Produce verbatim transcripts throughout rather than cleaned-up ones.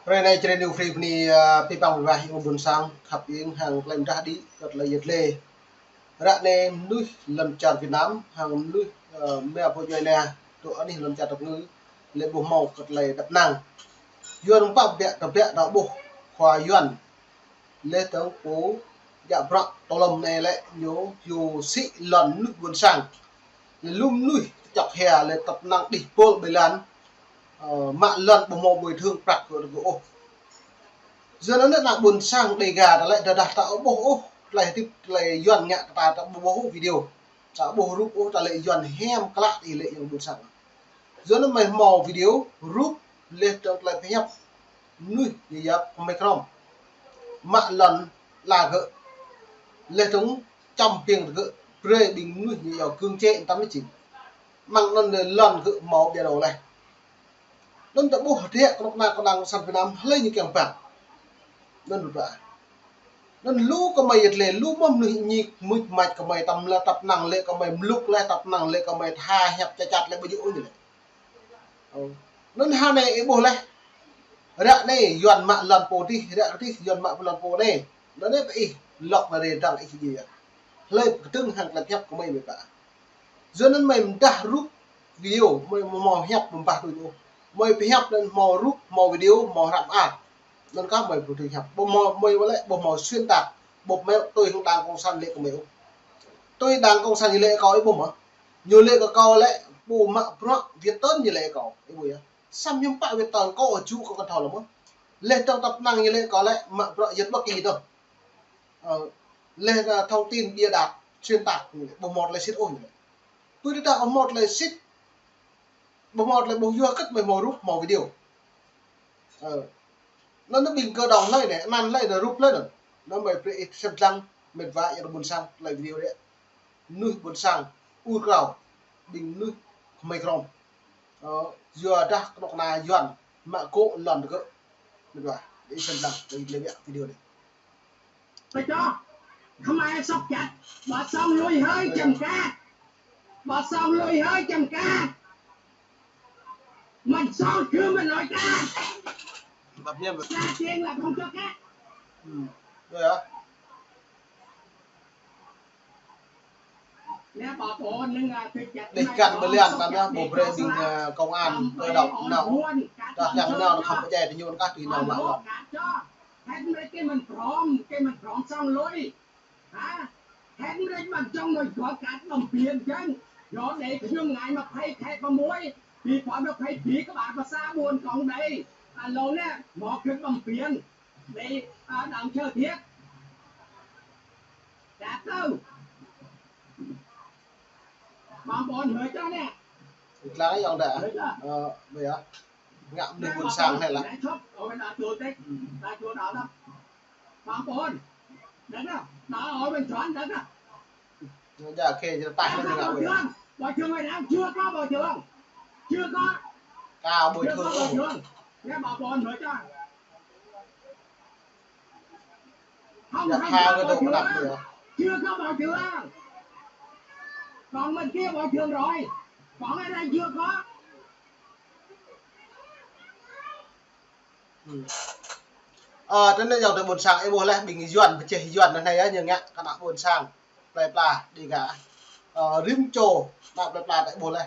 Hrơi anai Jrai New Free bơni, ơ, pơpă wai wa hăng ƀôn sang khăp iêng hăng klem dah đĭ kơ tơlơi yet lê. Ră anai mơnuih lŏn čar Việt Nam hăng mơnuih, ơ, mơ̆ pô djuai ania tơ anih lŏn čar tơpơngư lĕ ƀu hmâo kơ tơlơi dăp năng. Yuan pă biă tơbiă ta ƀuh khua Yuan lĕ tơ̆ng pô djă bruă tơlŏm anai lĕ ñu hyu sĭ lŏn mơnuih ƀôn sang. Lĕ lu mơnuih čŏk hia lĕ tăp năng đih pôl ƀơi lŏn, ơ, mă lŏn ƀu hmâo bồi thường prăk kơ tơgŭ ôh. Yua anŭn ană ƀôn sang Đêga ta lĕ tơdah ta ƀuh ôh tơlơi hơdip tơlơi Yuan ngă kơ ta, ta ƀuh ôh video, ta ƀuh rup ôh, ta lĕ Yuan hiam klă ih lĕ yang ƀôn sang. Yua anŭn mơi hmâo video rup lĕ tơ̆ng tơlơi pơhiăp mơnuih ñu yap kơmơi krŏm mă lŏn la gơ̆. Lĕ tơ̆ng čăm piêng gơ̆ brơi ƀing mơnuih ñu yap kơ̆ng čĕ tam mơčin. Mơ̆ng anŭn lĕ lŏn gơ̆ hmâo ƀiă đô leh. Anŭn ta ƀuh hơdră kơnuk kơna kơnang sang Việt Nam hlơi ñu kiăng pă. Anŭn ƀu pă. Anŭn lu kơmơi yet lê, lu mơ̆ mơnuih ñik mŭt mač kơmơi tăm lĕ tăp năng lĕ kơmơi mlŭk leh, tăp năng lĕ kơmơi tha hiăp čačat lĕ ƀu djơ̆ ôh ñu lĕ. Ơ. Anŭn hơnai ih ƀuh leh. Ră anai Yuan mă lŏn pô tih, ră tih Yuan mă lŏn pô anai. Anŭn anai pơ ih lŏk na rê dăng ih sơjê yơh. Hlơi pơkơdơ̆ng hăng tơlơi pơhiăp kơmơi mơi pă. Yua anŭn mơi mơdah rup video, mơi hmâo hiăp mơ̆ ƀah tui ôh. Mơi pơhiăp anŭn hmâo rup, hmâo video, hmâo hră mơar. Anŭn kah mơi ƀu tui hiăp. Ƀu hmâo, mơi wơ̆t lĕ ƀu hmâo xuyên tạc, ƀu hmâo tui hăng đảng cộng sản lĕ kơ mơi ôh. Tui đảng cộng sản ñu lĕ kâo ih ƀuh mơ̆. Ñu lĕ kơ kâo lĕ ƀu mă bruă Việt Tân ñu lĕ kâo ih ƀuh yơh. Samơ̆ hiư̆m pă Việt Tân kâo ôh či kâo kăn thâo lĕ mơ̆. Lĕ tơ̆ng tăp năng ñu lĕ kâo lĕ mă bruă Việt Bắc kơ ih tơ̆. Ơ, lĕ, ơ, thông tin bịa đặt, xuyên tạc ñu lĕ, ƀu hmâo tơlơi sĭt ôh ñu lĕ. Tui tơdah ƀu hmâo tơlơi sĭt, ƀu hmâo tơlơi ƀuh yua hơget mơi hmâo rup, hmâo video. Ơ, anŭn anai ƀing kơdŏng hlơi anai, anăn hlơi anai, rup hlơi anai. Anŭn mơi brơi ih sem lăng, met wa yang ƀôn sang, tơlơi video anai. Mơnuih ƀôn sang, ur krao, ƀing mơnuih kơmơi krŏm. Ơ, yua dah kơnuk kơna Yuan mă gŏ lŏn gơ̆. Met wa, ih sem lăng, ih lĕ ƀiă video anai. Ƀơi čŏ, khmai sŏk čăt, ƀă sŏng lui hơi čăm kă. Ƀă sŏng lui hơi čăm kă. Mă sŏng kơ mă lui kă. Ƀă ñăm. Kă tiêng lă không cho kă. Hmm. Rồi hả? Đih kăn ƀơi lŏn ta anai, ƀu brơi ƀing, ơ, công an, cơ động nao. Tơdah kiăng nao, nao khŏm pơdjai tơ ñu kah tui nao mă lŏn. Hĕt mơ̆ kơ mơ̆n prŏng, kơ mơ̆n prŏng sŏng lui. Hă? Hĕt mơ̆ mă čŏng mơi gŏ kăt ƀăm piên čang. Yua anai kơ ñu ngă mă phai khai pơmui. Pi pơ̆ mă phai pi kơ ƀar pơsa ƀuôn kông đei. Alô anai, mă kơ ƀăm piên. Đei, ơ, đang čơ thiêt. Đa tơ. Ƀang ƀôn hơ̆ čơ anai. Ih lăng yơh đa. Hơ̆ čơ. Ơ, ƀiă. Ngă mơnuih ƀôn sang anai lah. Đa čŏp, ơ, đa čŏp tĕk. Đa čŏp đa đa. Ƀang ƀôn. Đa đa. Đa ơ, ƀôn čŏn đa đa. Ñu ja kê, ñu tah. Đa đa, Bộ trưởng. Bộ trưởng ơi, đang chưa có Bộ trưởng. Chưa có. Cao Bộ trưởng. Chưa có Bộ trưởng. Nghe Ƀang ƀôn hơ̆ čơ. Không, không có Bộ trưởng. Chưa có Bộ trưởng. Còn bên kia Bộ trưởng rồi. Còn ở đây chưa có. Hmm. Ơ, tơ anai yua tơ ƀôn sang ih ƀuh leh ƀing Yuan, pơčeh Yuan anai yơh, ñu ngă kơ ană ƀôn sang plơi pla Đêga. Ơ, rĭm čô ană plơi pla ta ƀuh leh.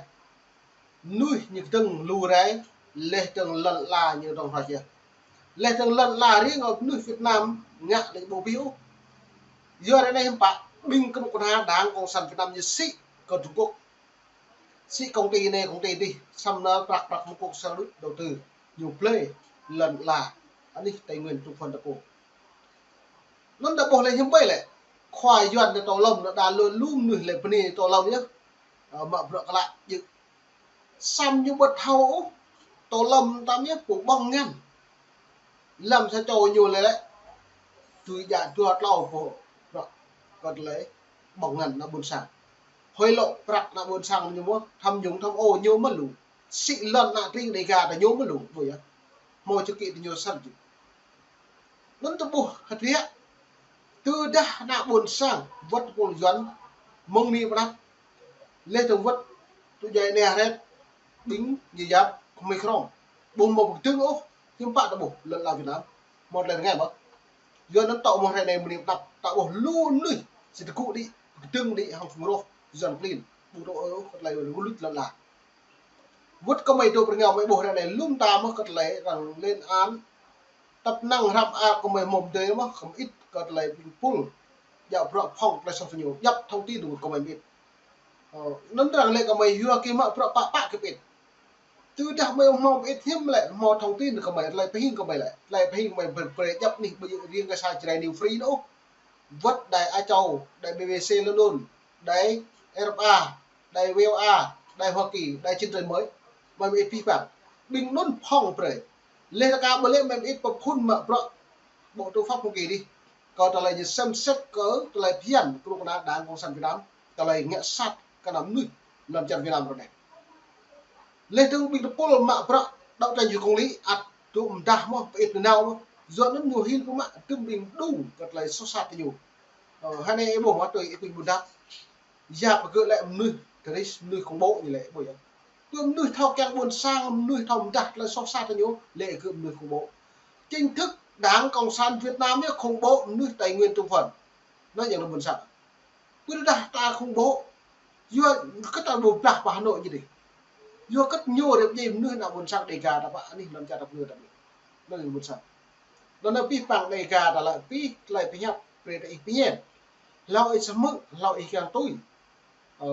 Mơnuih ñu kơdơ̆ng lu rai, leh tơ̆ng lŏn la ñu dŏng hroč yơh. Leh tơ̆ng lŏn la ri ngă mơnuih Việt Nam ngă lĕ ƀu ƀiă ôh. Yua ră anai hiư̆m pă, ƀing kơnuk kơna đảng cộng sản Việt Nam ñu sĭ kơ Trung Quốc. Sĭ công ty anai công ty adih, samơ̆ nao prăk prăk Trung Quốc sa đuč đầu tư, ñu blơi lŏn la anih Tây Nguyên Trung Phần ta pô. Anŭn ta ƀuh lĕ hiư̆m ƀơi lĕ. Khua Yuan anai tơlŏm anai đa lu lu mơnuih lĕ bơni tơlŏm yơh. Ơ, mă bruă klă djơ̆. Samơ̆ ñu ƀu thâo ôh, tơlŏm tam yơh pô ƀơ̆ng ngăn. Lăm sa čô ñu lĕ lĕ. Tui djă dua tlâo pô. Bruă kơ tơlơi ƀơ̆ng ngăn ană ƀôn sang. Hôi lŏ prăk ană ƀôn sang ñu mơ̆, tham nhũng tham ô ñu mơ̆ lu. Sĭ lŏn ană tring Đêga ta ñu mơ̆ lu, ƀuh yơh. Hmâo čơkĭ ta ñu săn čĭ. Anŭn ta ƀuh hơdră. Tơdah ană ƀôn sang, wơ̆t pô Yuan, mơ̆ng anai pơ anăp. Leh tơ̆ng wơ̆t, tŭ djai anai hrĕt, ƀing ñu yap kơmơi krŏng. Ƀu hmâo pơkơdơ̆ng ôh. Hiư̆m pă ta ƀuh lŏn ala Việt Nam. Hmâo tơlơi rơngai mơ̆. Yua anŭn tŏ mơ̆ hrơi anai mơ̆ng anai pơtăp ta ƀuh lu mơnuih. Sĭt tơgŭ đĭ, kơdơ̆ng đĭ hăng phung roh. Yua klin. Ƀu tŭ ôh kơ tơlơi rơluč lŏn ala. Wơ̆t kơ mơi dŏ pơ rơngiao mơi ƀuh hrơi anai lŏm ta mơ̆ kơ tơlơi arăng lên án. Tăp năng hrăm a kơ mơi hmâo pơdơi mơ̆ kơ mơi ĭt kơ tơlơi ƀing pul. Djă bruă phŏng tơlơi soh tơ ñu. Djăp thông tin kơ mơi ƀu ĭt. Ơ, anŭn arăng lĕ kơ mơi yua kơ mă bruă pă pă kơ ƀu ĭt. Tơdah mơi hmâo ƀu ĭt hiư̆m lĕ hmâo thông tin kơ mơi, tơlơi pơhing kơ mơi lĕ. Tơlơi pơhing kơ mơi brơi, brơi djăp anih ƀu djơ̆ riêng kơ sa Jrai New Free ôh. Wơ̆t đài Á Châu, đài B B C London, đài R F A, đài V O A, đài Hoa Kỳ, đài Chân Trời Mới. Mơi ƀu ĭt pih păng. Ƀing anŭn phŏng brơi. Leh ta ka ƀu lĕ mơi ƀu ĭt pơphun mă bruă Bộ Tư pháp Hoa Kỳ đih. Kơ tơlơi ñu xem xét kơ tơlơi phiăn kơ kơnuk kơna Đảng Cộng sản Việt Nam, tơlơi ngă sat kơ ană mơnuih lăm čar Việt Nam ră anai. Leh dơ̆ng ƀing tơpul mă bruă đấu tranh vì công lý ăt dŏ mơdah mơ̆, pơĭt nanao mơ̆. Yua anŭn ñu hil pơmă tơm ƀing đŭng kơ tơlơi soh sat tơ ñu. Ơ, hrơi anai ih ƀuh mă tui ih tui ƀu đăp. Yap kơ lĕ mơnuih teroris, mơnuih khủng bố ñu lĕ ƀuh yơh. Tui mơnuih thâo kiăng ƀôn sang, mơnuih thâo mơdah tơlơi soh sat tơ ñu, lĕ kơ mơnuih khủng bố. Chính thức Đảng Cộng sản Việt Nam yơh khủng bố mơnuih Tây Nguyên Trung Phần. Anŭn yơh ană ƀôn sang. Pơdah ta khủng bố. Yua kơ ta ƀu blah pơ Hà Nội ñu đih. Yua kơ ñu rep djai mơnuih ană ƀôn sang Đêga ta pă anih lăm čar ta pơnư ta ƀuh. Anŭn yơh ƀôn sang. Anŭn anai pih păng Đêga ta lĕ pih tơlơi pơhiăp brơi ta ih pơñen. Hlâo ih samơ̆, hlâo ih kiăng tui. Ơ,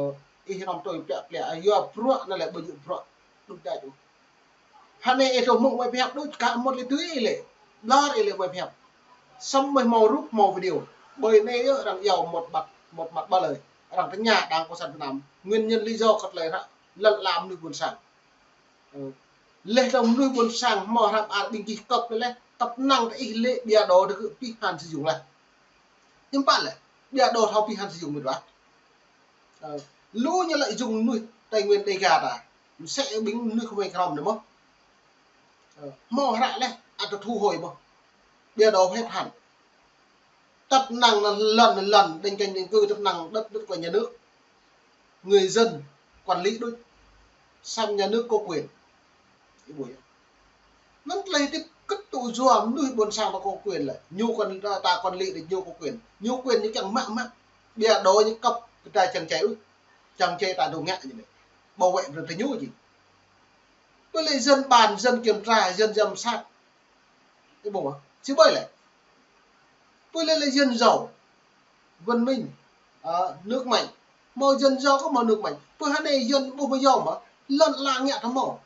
ih hrŏm tui plĕ plĕ, yua bruă anai lĕ ƀu djơ̆ bruă đŭč đač ôh. Hrơi anai ih tŭ mơ̆ng mơi pơhiăp đŭč, ka mơ̆t lĕ tui ih lĕ. Ƀlŏr ih lĕ mơi pơhiăp. Samơ̆ mơi hmâo rup hmâo video. Ƀơi anai yơh arăng iâu một mặt, một mặt ba lời. Arăng tơña Đảng Cộng sản Việt Nam. Nguyên nhân lý do kơ tơlơi hră lăn lam mơnuih ƀôn sang. Ơ. Leh dơ̆ng mơnuih ƀôn sang hmâo hrăm ar ƀing gih kơp leh, tăp năng ta ih lĕ ƀiă dŏ dơ̆ng kơ pih han sử dụng leh. Hiư̆m pă lĕ, ƀiă dŏ thâo pih han sử dụng mơ̆ ƀă. Ơ, lu ñu lĕ dùng mơnuih Tây Nguyên Đêga ta. Msĕ ƀing mơnuih kơ mơi krŏm anai mơ̆. Ơ, hmâo hră leh, ăt ta thu hồi mơ̆. Ƀiă dŏ hết hạn. Tăp năng anŭn lŏn, lŏn, định canh định cư, tăp năng đất, đất của nhà nước. Người dân quản lý đuč. Săm nhà nước có quyền. Ih ƀuh yơh. Anŭn tơlơi hơdip kơtŭ yua mơnuih ƀôn sang ta có quyền lĕ. Ñu quản, ta, ta quản lý đuč ñu có quyền. Ñu quyền ñu kiăng mă mă. Ƀiă dŏ ñu kơp kơ ta čang čai ôh. Čang čai ta dŏ ngă ñu lĕ. Bảo vệ brơi tơ ñu či. Pơ lĕ dân bàn, dân kiểm tra, dân giám sát. Ih ƀuh mơ̆? Či ƀơi lĕ. Pơ lĕ lĕ dân giàu, văn minh, ơ, nước mạnh. Hmâo dân giàu kơ hmâo nước mạnh. Pơ hrơi anai dân ƀu hmâo giàu mơ̆, lŏn ala ngă tơ hmâo.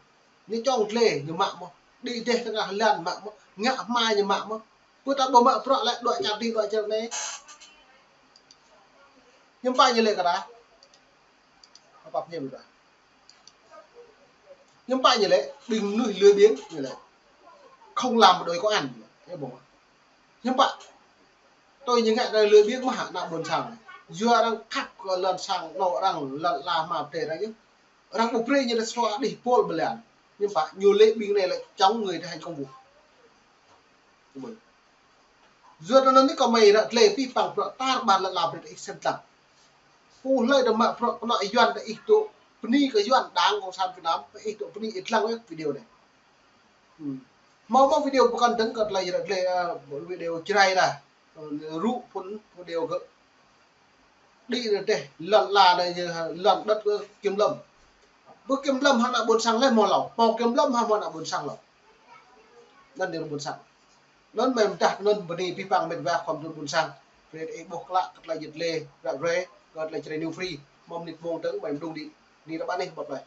Ñu čŏng glai, ñu mă mơ̆. Đĭ dêh tơngah lan mă mơ̆. Ngă hmua ñu mă mơ̆. Pơ ta ƀu mă bruă lĕ, dŏ čar đih, dŏ čar anai. Hiư̆m pă ñu lĕ kơ ta. Apa pơñen ta. Hiư̆m pă ñu lĕ, ƀing mơnuih lười biếng ñu lĕ. Không làm một đội công an. Ih ƀuh. Hiư̆m pă. Tui ñu ngă tơlơi lười biếng mơ̆ hă ană ƀôn sang. Yua arăng khăp kơ lŏn sang anŏ arăng, lŏn ala hmua pơdai arăng yơh. Arăng ƀu brơi ñu tơlơi sua đih pôl blan. Hiư̆m pă, ñu lĕ ƀing anai lĕ chống người thi hành công vụ. Yua anŭn anai kơ mơi ră glai pih păng bruă tar ƀar lŏn ala brơi ta ih sem lăng. Pô hlơi dŏ mă bruă kơnŏ Yuan ta ih dŏ bơni kơ Yuan Đảng Cộng sản Việt Nam, ta ih dŏ bơni ih lăng yơh video anai. Hmm. Hmâo hmâo video pơkŏn dơ̆ng kơ tơlơi ră glai, ơ, video Jrai ta. Ơ, rŭ phŭn video gơ̆. Đĭ rơdêh, lŏn ala anai, lŏn đất kơ kiểm lâm. Ƀu kiểm lâm hă ană ƀôn sang lĕ hmâo hlâo. Hmâo kiểm lâm hă hmâo ană ƀôn sang hlâo. Anŭn anai ƀôn sang. Anŭn mơi mơdah anŭn bơni pih păng met wa khŏm dŏ ƀôn sang. Brơi ih ƀuh klă kơ tơlơi jĕt lĕ, ră ruai, kơ tơlơi Jrai New Free. Hmâo mơnit mông dơ̆ng mơi mơdŭng đĭ. Ni ră ƀă anih ƀơ̆t lơi.